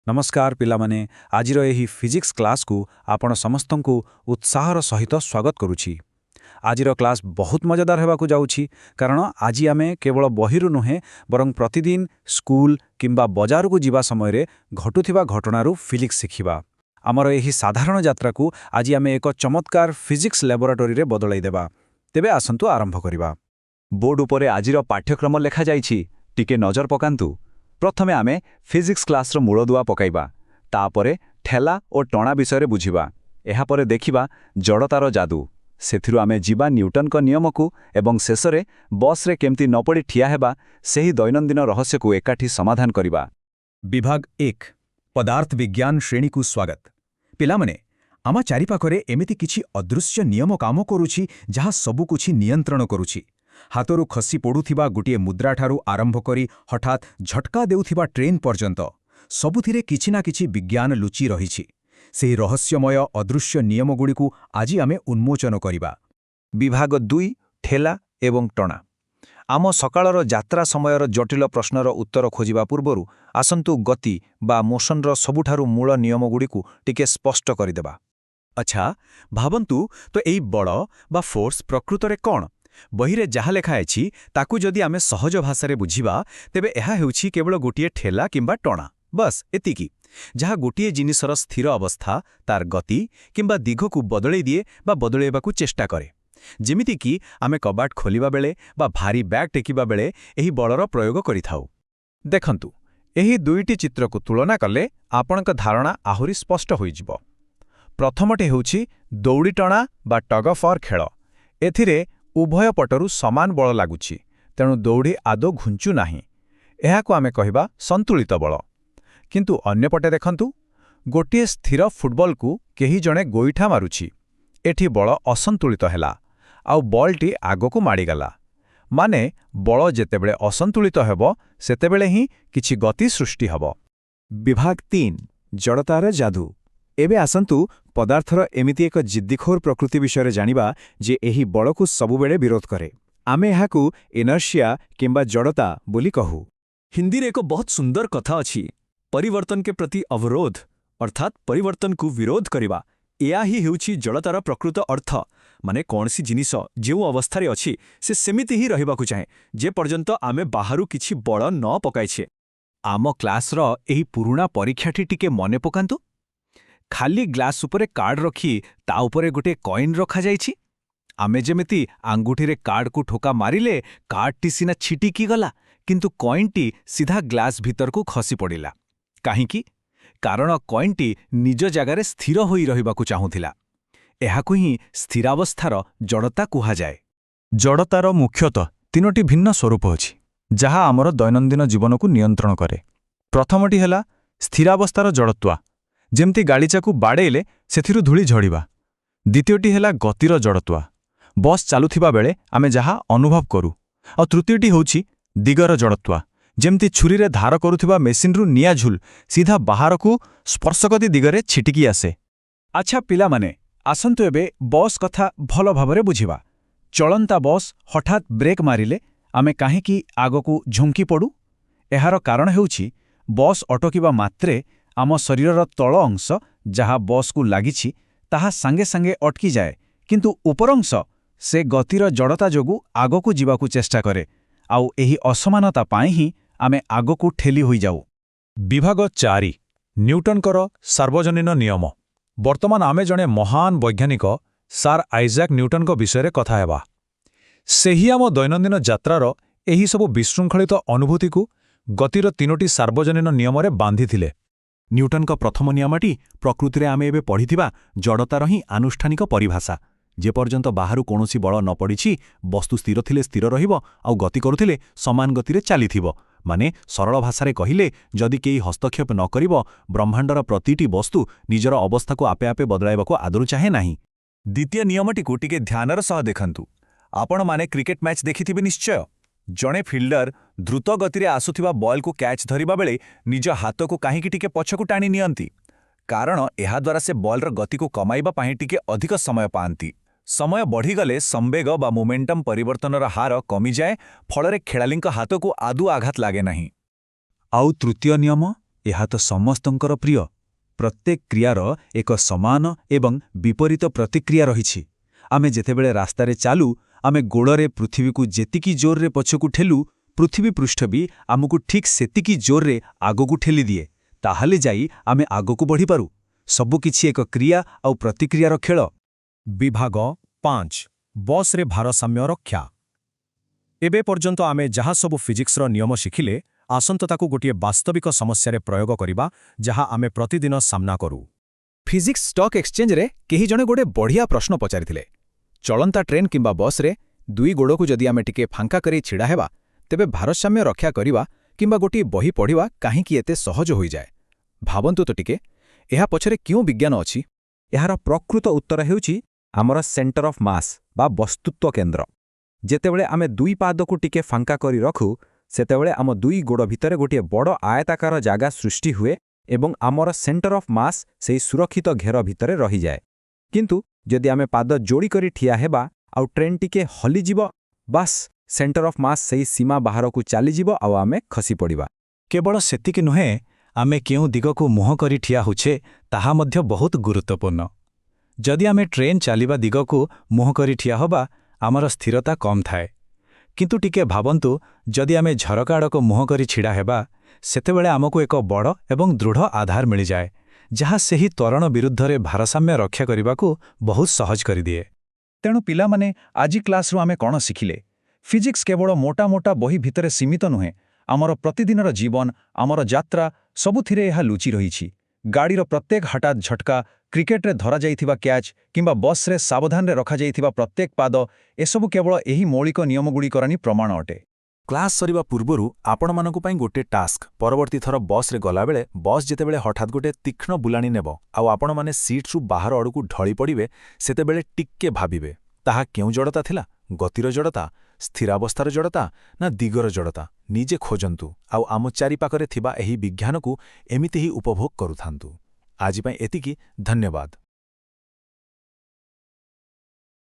ନମସ୍କାର ପିଲାମାନେ, ଆଜିର ଏହି ଫିଜିକ୍ସ କ୍ଲାସ୍କୁ ଆପଣ ସମସ୍ତଙ୍କୁ ଉତ୍ସାହର ସହିତ ସ୍ୱାଗତ କରୁଛି। ଆଜିର କ୍ଲାସ୍ ବହୁତ ମଜାଦାର ହେବାକୁ ଯାଉଛି, କାରଣ ଆଜି ଆମେ କେବଳ ବହିରୁ ନୁହେଁ, ବରଂ ପ୍ରତିଦିନ ସ୍କୁଲ କିମ୍ବା ବଜାରକୁ ଯିବା ସମୟରେ ଘଟୁଥିବା ଘଟଣାରୁ ଫିଜିକ୍ସ ଶିଖିବା। ଆମର ଏହି ସାଧାରଣ ଯାତ୍ରାକୁ ଆଜି ଆମେ ଏକ ଚମତ୍କାର ଫିଜିକ୍ସ ଲାବୋରେଟୋରୀରେ ବଦଳାଇ ଦେବା। ତେବେ ଆସନ୍ତୁ ଆରମ୍ଭ କରିବା। ବୋର୍ଡ ଉପରେ ଆଜିର ପାଠ୍ୟକ୍ରମ ଲେଖାଯାଇଛି, ଟିକେ ନଜର ପକାନ୍ତୁ। ପ୍ରଥମେ ଆମେ ଫିଜିକ୍ସ କ୍ଲାସ୍ର ମୂଳଦୁଆ ପକାଇବା। ତାପରେ ଠେଲା ଓ ଟଣା ବିଷୟରେ ବୁଝିବା। ଏହାପରେ ଦେଖିବା ଜଡ଼ତାର ଯାଦୁ। ସେଥିରୁ ଆମେ ଯିବା ନ୍ୟୁଟନଙ୍କ ନିୟମକୁ ଏବଂ ଶେଷରେ ବସ୍ରେ କେମିତି ନ ପଡ଼ି ଠିଆ ହେବା, ସେହି ଦୈନନ୍ଦିନ ରହସ୍ୟକୁ ଏକାଠି ସମାଧାନ କରିବା। ବିଭାଗ 1, ପଦାର୍ଥ ବିଜ୍ଞାନ ଶ୍ରେଣୀକୁ ସ୍ୱାଗତ। ପିଲାମାନେ, ଆମ ଚାରିପାଖରେ ଏମିତି କିଛି ଅଦୃଶ୍ୟ ନିୟମ କାମ କରୁଛି, ଯାହା ସବୁକିଛି ନିୟନ୍ତ୍ରଣ କରୁଛି। ହାତରୁ ଖସି ପଡ଼ୁଥିବା ଗୋଟିଏ ମୁଦ୍ରାଠାରୁ ଆରମ୍ଭ କରି ହଠାତ୍ ଝଟକା ଦେଉଥିବା ଟ୍ରେନ୍ ପର୍ଯ୍ୟନ୍ତ, ସବୁଥିରେ କିଛି ନା କିଛି ବିଜ୍ଞାନ ଲୁଚି ରହିଛି। ସେହି ରହସ୍ୟମୟ ଅଦୃଶ୍ୟ ନିୟମଗୁଡ଼ିକୁ ଆଜି ଆମେ ଉନ୍ମୋଚନ କରିବା। ବିଭାଗ 2, ଠେଲା ଏବଂ ଟଣା। ଆମ ସକାଳର ଯାତ୍ରା ସମୟର ଜଟିଳ ପ୍ରଶ୍ନର ଉତ୍ତର ଖୋଜିବା ପୂର୍ବରୁ ଆସନ୍ତୁ ଗତି ବା ମୋସନର ସବୁଠାରୁ ମୂଳ ନିୟମଗୁଡ଼ିକୁ ଟିକେ ସ୍ପଷ୍ଟ କରିଦେବା। ଆଚ୍ଛା, ଭାବନ୍ତୁ ତ, ଏଇ ବଳ ବା ଫୋର୍ସ ପ୍ରକୃତରେ କ'ଣ? ବହିରେ ଯାହା ଲେଖା ଅଛି, ତାକୁ ଯଦି ଆମେ ସହଜ ଭାଷାରେ ବୁଝିବା, ତେବେ ଏହା ହେଉଛି କେବଳ ଗୋଟିଏ ଠେଲା କିମ୍ବା ଟଣା। ବସ୍ ଏତିକି, ଯାହା ଗୋଟିଏ ଜିନିଷର ସ୍ଥିର ଅବସ୍ଥା, ତାର ଗତି କିମ୍ବା ଦିଗକୁ ବଦଳେଇ ଦିଏ ବା ବଦଳେଇବାକୁ ଚେଷ୍ଟା କରେ। ଯେମିତିକି ଆମେ କବାଟ ଖୋଲିବା ବେଳେ ବା ଭାରୀ ବ୍ୟାଗ୍ ଟେକିବା ବେଳେ ଏହି ବଳର ପ୍ରୟୋଗ କରିଥାଉ। ଦେଖନ୍ତୁ, ଏହି ଦୁଇଟି ଚିତ୍ରକୁ ତୁଳନା କଲେ ଆପଣଙ୍କ ଧାରଣା ଆହୁରି ସ୍ପଷ୍ଟ ହୋଇଯିବ। ପ୍ରଥମଟି ହେଉଛି ଦଉଡ଼ି ଟଣା ବା ଟଗ୍ ଅଫ୍ ୱାର୍ ଖେଳ। ଏଥିରେ ଉଭୟ ପଟରୁ ସମାନ ବଳ ଲାଗୁଛି, ତେଣୁ ଦଉଡ଼ି ଆଦୌ ଘୁଞ୍ଚୁ ନାହିଁ। ଏହାକୁ ଆମେ କହିବା ସନ୍ତୁଳିତ ବଳ। କିନ୍ତୁ ଅନ୍ୟପଟେ ଦେଖନ୍ତୁ, ଗୋଟିଏ ସ୍ଥିର ଫୁଟବଲକୁ କେହି ଜଣେ ଗୋଇଠା ମାରୁଛି। ଏଠି ବଳ ଅସନ୍ତୁଳିତ ହେଲା ଆଉ ବଲ୍ଟି ଆଗକୁ ମାଡ଼ିଗଲା। ମାନେ ବଳ ଯେତେବେଳେ ଅସନ୍ତୁଳିତ ହେବ, ସେତେବେଳେ ହିଁ କିଛି ଗତି ସୃଷ୍ଟି ହେବ। ବିଭାଗ 3, ଜଡ଼ତାର ଯାଦୁ। ଏବେ ଆସନ୍ତୁ ପଦାର୍ଥର ଏମିତି ଏକ ଜିଦ୍ଦିଖୋର ପ୍ରକୃତି ବିଷୟରେ ଜାଣିବା ଯେ ଏହି ବଳକୁ ସବୁବେଳେ ବିରୋଧ କରେ। ଆମେ ଏହାକୁ ଇନର୍ସିଆ କିମ୍ବା ଜଡ଼ତା ବୋଲି କହୁ। ହିନ୍ଦୀରେ ଏକ ବହୁତ ସୁନ୍ଦର କଥା ଅଛି, परिवर्तन के प्रति अवरोध। ଅର୍ଥାତ୍ ପରିବର୍ତ୍ତନକୁ ବିରୋଧ କରିବା, ଏହା ହିଁ ହେଉଛି ଜଡ଼ତାର ପ୍ରକୃତ ଅର୍ଥ। ମାନେ କୌଣସି ଜିନିଷ ଯେଉଁ ଅବସ୍ଥାରେ ଅଛି, ସେ ସେମିତି ହିଁ ରହିବାକୁ ଚାହେଁ, ଯେ ପର୍ଯ୍ୟନ୍ତ ଆମେ ବାହାରୁ କିଛି ବଳ ନ ପକାଇଛେ। ଆମ କ୍ଲାସ୍ର ଏହି ପୁରୁଣା ପରୀକ୍ଷାଟି ଟିକେ ମନେ ପକାନ୍ତୁ। ଖାଲି ଗ୍ଲାସ୍ ଉପରେ କାର୍ଡ଼ ରଖି ତା ଉପରେ ଗୋଟିଏ କଏନ୍ ରଖାଯାଇଛି। ଆମେ ଯେମିତି ଆଙ୍ଗୁଠିରେ କାର୍ଡ଼କୁ ଠୋକା ମାରିଲେ, କାର୍ଡ଼ଟି ସିନା ଛିଟିକି ଗଲା, କିନ୍ତୁ କଏନ୍ଟି ସିଧା ଗ୍ଲାସ୍ ଭିତରକୁ ଖସି ପଡ଼ିଲା। କାହିଁକି? କାରଣ କଏନ୍ଟି ନିଜ ଜାଗାରେ ସ୍ଥିର ହୋଇ ରହିବାକୁ ଚାହୁଁଥିଲା। ଏହାକୁ ହିଁ ସ୍ଥିରାବସ୍ଥାର ଜଡ଼ତା କୁହାଯାଏ। ଜଡ଼ତାର ମୁଖ୍ୟତଃ ତିନୋଟି ଭିନ୍ନ ସ୍ୱରୂପ ଅଛି, ଯାହା ଆମର ଦୈନନ୍ଦିନ ଜୀବନକୁ ନିୟନ୍ତ୍ରଣ କରେ। ପ୍ରଥମଟି ହେଲା ସ୍ଥିରାବସ୍ଥାର ଜଡ଼ତ୍ୱ, ଯେମିତି ଗାଳିଚାକୁ ବାଡ଼େଇଲେ ସେଥିରୁ ଧୂଳି ଝଡ଼ିବା। ଦ୍ୱିତୀୟଟି ହେଲା ଗତିର ଜଡ଼ତ୍ୱ, ବସ୍ ଚାଲୁଥିବା ବେଳେ ଆମେ ଯାହା ଅନୁଭବ କରୁ। ଆଉ ତୃତୀୟଟି ହେଉଛି ଦିଗର ଜଡ଼ତ୍ୱ, ଯେମିତି ଛୁରୀରେ ଧାର କରୁଥିବା ମେସିନ୍ରୁ ନିଆଁ ଝୁଲ ସିଧା ବାହାରକୁ ସ୍ପର୍ଶଗତି ଦିଗରେ ଛିଟିକି ଆସେ। ଆଚ୍ଛା ପିଲାମାନେ, ଆସନ୍ତୁ ଏବେ ବସ୍ କଥା ଭଲ ଭାବରେ ବୁଝିବା। ଚଳନ୍ତା ବସ୍ ହଠାତ୍ ବ୍ରେକ୍ ମାରିଲେ ଆମେ କାହିଁକି ଆଗକୁ ଝୁଙ୍କି ପଡ଼ୁ? ଏହାର କାରଣ ହେଉଛି, ବସ୍ ଅଟକିବା ମାତ୍ରେ ଆମ ଶରୀରର ତଳ ଅଂଶ, ଯାହା ବସ୍କୁ ଲାଗିଛି, ତାହା ସାଙ୍ଗେ ସାଙ୍ଗେ ଅଟକିଯାଏ। କିନ୍ତୁ ଉପର ଅଂଶ, ସେ ଗତିର ଜଡ଼ତା ଯୋଗୁଁ ଆଗକୁ ଯିବାକୁ ଚେଷ୍ଟା କରେ। ଆଉ ଏହି ଅସମାନତା ପାଇଁ ହିଁ ଆମେ ଆଗକୁ ଠେଲି ହୋଇଯାଉ। ବିଭାଗ 4, ନ୍ୟୁଟନଙ୍କର ସାର୍ବଜନୀନ ନିୟମ। ବର୍ତ୍ତମାନ ଆମେ ଜଣେ ମହାନ ବୈଜ୍ଞାନିକ ସାର୍ ଆଇଜାକ୍ ନ୍ୟୁଟନଙ୍କ ବିଷୟରେ କଥା ହେବା। ସେହି ଆମ ଦୈନନ୍ଦିନ ଯାତ୍ରାର ଏହିସବୁ ବିଶୃଙ୍ଖଳିତ ଅନୁଭୂତିକୁ ଗତିର ତିନୋଟି ସାର୍ବଜନୀନ ନିୟମରେ ବାନ୍ଧିଥିଲେ। ନ୍ୟୁଟନଙ୍କ ପ୍ରଥମ ନିୟମଟି ପ୍ରକୃତିରେ ଆମେ ଏବେ ପଢ଼ିଥିବା ଜଡ଼ତାର ହିଁ ଆନୁଷ୍ଠାନିକ ପରିଭାଷା। ଯେପର୍ଯ୍ୟନ୍ତ ବାହାରୁ କୌଣସି ବଳ ନ ପଡ଼ିଛି, ବସ୍ତୁ ସ୍ଥିର ଥିଲେ ସ୍ଥିର ରହିବ ଆଉ ଗତି କରୁଥିଲେ ସମାନ ଗତିରେ ଚାଲିଥିବ। ମାନେ ସରଳ ଭାଷାରେ କହିଲେ, ଯଦି କେହି ହସ୍ତକ୍ଷେପ ନ କରିବ, ବ୍ରହ୍ମାଣ୍ଡର ପ୍ରତିଟି ବସ୍ତୁ ନିଜର ଅବସ୍ଥାକୁ ଆପେ ଆପେ ବଦଳାଇବାକୁ ଆଦୌ ଚାହେଁ ନାହିଁ। ଦ୍ୱିତୀୟ ନିୟମଟିକୁ ଟିକେ ଧ୍ୟାନର ସହ ଦେଖନ୍ତୁ। ଆପଣମାନେ କ୍ରିକେଟ ମ୍ୟାଚ୍ ଦେଖିଥିବେ ନିଶ୍ଚୟ। ଜଣେ ଫିଲ୍ଡର ଦ୍ରୁତ ଗତିରେ ଆସୁଥିବା ବଲ୍କୁ କ୍ୟାଚ୍ ଧରିବା ବେଳେ ନିଜ ହାତକୁ କାହିଁକି ଟିକେ ପଛକୁ ଟାଣି ନିଅନ୍ତି? କାରଣ ଏହାଦ୍ୱାରା ସେ ବଲ୍ର ଗତିକୁ କମାଇବା ପାଇଁ ଟିକେ ଅଧିକ ସମୟ ପାଆନ୍ତି। ସମୟ ବଢ଼ିଗଲେ ସମ୍ବେଗ ବା ମୋମେଣ୍ଟମ୍ ପରିବର୍ତ୍ତନର ହାର କମିଯାଏ, ଫଳରେ ଖେଳାଳିଙ୍କ ହାତକୁ ଆଦୌ ଆଘାତ ଲାଗେ ନାହିଁ। ଆଉ ତୃତୀୟ ନିୟମ? ଏହା ତ ସମସ୍ତଙ୍କର ପ୍ରିୟ। ପ୍ରତ୍ୟେକ କ୍ରିୟାର ଏକ ସମାନ ଏବଂ ବିପରୀତ ପ୍ରତିକ୍ରିୟା ରହିଛି। ଆମେ ଯେତେବେଳେ ରାସ୍ତାରେ ଚାଲୁ, ଆମେ ଗୋଡ଼ରେ ପୃଥିବୀକୁ ଯେତିକି ଜୋରରେ ପଛକୁ ଠେଲୁ, ପୃଥିବୀ ପୃଷ୍ଠ ବି ଆମକୁ ଠିକ୍ ସେତିକି ଜୋରରେ ଆଗକୁ ଠେଲିଦିଏ। ତାହେଲେ ଯାଇ ଆମେ ଆଗକୁ ବଢ଼ିପାରୁ। ସବୁକିଛି ଏକ କ୍ରିୟା ଆଉ ପ୍ରତିକ୍ରିୟାର ଖେଳ। ବିଭାଗ 5, ବସ୍ରେ ଭାରସାମ୍ୟ ରକ୍ଷା। ଏବେ ପର୍ଯ୍ୟନ୍ତ ଆମେ ଯାହା ସବୁ ଫିଜିକ୍ସର ନିୟମ ଶିଖିଲେ, ଆସନ୍ତୁ ତାକୁ ଗୋଟିଏ ବାସ୍ତବିକ ସମସ୍ୟାରେ ପ୍ରୟୋଗ କରିବା, ଯାହା ଆମେ ପ୍ରତିଦିନ ସାମ୍ନା କରୁ। ଫିଜିକ୍ସ ଷ୍ଟକ୍ ଏକ୍ସଚେଞ୍ଜରେ କେହି ଜଣେ ଗୋଟେ ବଢ଼ିଆ ପ୍ରଶ୍ନ ପଚାରିଥିଲେ। ଚଳନ୍ତା ଟ୍ରେନ୍ କିମ୍ବା ବସ୍ରେ ଦୁଇ ଗୋଡ଼କୁ ଯଦି ଆମେ ଟିକେ ଫାଙ୍କା କରି ଛିଡ଼ା ହେବା, ତେବେ ଭାରସାମ୍ୟ ରକ୍ଷା କରିବା କିମ୍ବା ଗୋଟିଏ ବହି ପଢ଼ିବା କାହିଁକି ଏତେ ସହଜ ହୋଇଯାଏ? ଭାବନ୍ତୁ ତ ଟିକେ, ଏହା ପଛରେ କେଉଁ ବିଜ୍ଞାନ ଅଛି? ଏହାର ପ୍ରକୃତ ଉତ୍ତର ହେଉଛି ଆମର ସେଣ୍ଟର ଅଫ୍ ମାସ୍ ବା ବସ୍ତୁତ୍ୱ କେନ୍ଦ୍ର। ଯେତେବେଳେ ଆମେ ଦୁଇ ପାଦକୁ ଟିକେ ଫାଙ୍କା କରି ରଖୁ, ସେତେବେଳେ ଆମ ଦୁଇ ଗୋଡ଼ ଭିତରେ ଗୋଟିଏ ବଡ଼ ଆୟତାକାର ଜାଗା ସୃଷ୍ଟି ହୁଏ ଏବଂ ଆମର ସେଣ୍ଟର ଅଫ୍ ମାସ୍ ସେହି ସୁରକ୍ଷିତ ଘେର ଭିତରେ ରହିଯାଏ। କିନ୍ତୁ ଯଦି ଆମେ ପାଦ ଯୋଡ଼ି କରି ଠିଆ ହେବା ଆଉ ଟ୍ରେନ୍ ଟିକେ ହଲିଯିବ, ବାସ୍, ସେଣ୍ଟର ଅଫ୍ ମାସ୍ ସେହି ସୀମା ବାହାରକୁ ଚାଲିଯିବ ଆଉ ଆମେ ଖସି ପଡ଼ିବା। କେବଳ ସେତିକି ନୁହେଁ, ଆମେ କେଉଁ ଦିଗକୁ ମୁହଁ କରି ଠିଆ ହେଉଛେ ତାହା ମଧ୍ୟ ବହୁତ ଗୁରୁତ୍ୱପୂର୍ଣ୍ଣ। ଯଦି ଆମେ ଟ୍ରେନ୍ ଚାଲିବା ଦିଗକୁ ମୁହଁ କରି ଠିଆ ହେବା, ଆମର ସ୍ଥିରତା କମ୍ ଥାଏ। କିନ୍ତୁ ଟିକେ ଭାବନ୍ତୁ, ଯଦି ଆମେ ଝରକା ଆଡ଼କୁ ମୁହଁ କରି ଛିଡ଼ା ହେବା, ସେତେବେଳେ ଆମକୁ ଏକ ବଡ଼ ଏବଂ ଦୃଢ଼ ଆଧାର ମିଳିଯାଏ, ଯାହା ସେହି ତ୍ୱରଣ ବିରୁଦ୍ଧରେ ଭାରସାମ୍ୟ ରକ୍ଷା କରିବାକୁ ବହୁତ ସହଜ କରିଦିଏ। ତେଣୁ ପିଲାମାନେ, ଆଜି କ୍ଲାସ୍ରୁ ଆମେ କ'ଣ ଶିଖିଲେ? ଫିଜିକ୍ସ କେବଳ ମୋଟା ମୋଟା ବହି ଭିତରେ ସୀମିତ ନୁହେଁ। ଆମର ପ୍ରତିଦିନର ଜୀବନ, ଆମର ଯାତ୍ରା, ସବୁଥିରେ ଏହା ଲୁଚି ରହିଛି। ଗାଡ଼ିର ପ୍ରତ୍ୟେକ ହଠାତ୍ ଝଟକା, କ୍ରିକେଟରେ ଧରାଯାଇଥିବା କ୍ୟାଚ୍ କିମ୍ବା ବସ୍ରେ ସାବଧାନରେ ରଖାଯାଇଥିବା ପ୍ରତ୍ୟେକ ପାଦ, ଏସବୁ କେବଳ ଏହି ମୌଳିକ ନିୟମଗୁଡ଼ିକର ହିଁ ପ୍ରମାଣ ଅଟେ। କ୍ଲାସ୍ ସରିବା ପୂର୍ବରୁ ଆପଣମାନଙ୍କ ପାଇଁ ଗୋଟେ ଟାସ୍କ। ପରବର୍ତ୍ତୀ ଥର ବସ୍ରେ ଗଲାବେଳେ, ବସ୍ ଯେତେବେଳେ ହଠାତ୍ ଗୋଟେ ତୀକ୍ଷ୍ଣ ବୁଲାଣି ନେବ ଆଉ ଆପଣମାନେ ସିଟ୍ରୁ ବାହାର ଆଡ଼କୁ ଢଳି ପଡ଼ିବେ, ସେତେବେଳେ ଟିକେ ଭାବିବେ, ତାହା କେଉଁ ଜଡ଼ତା ଥିଲା? ଗତିର ଜଡ଼ତା, ସ୍ଥିରାବସ୍ଥାର ଜଡ଼ତା ନା ଦିଗର ଜଡ଼ତା? ନିଜେ ଖୋଜନ୍ତୁ ଆଉ ଆମ ଚାରିପାଖରେ ଥିବା ଏହି ବିଜ୍ଞାନକୁ ଏମିତି ହିଁ ଉପଭୋଗ କରୁଥାନ୍ତୁ। ଆଜି ପାଇଁ ଏତିକି, ଧନ୍ୟବାଦ।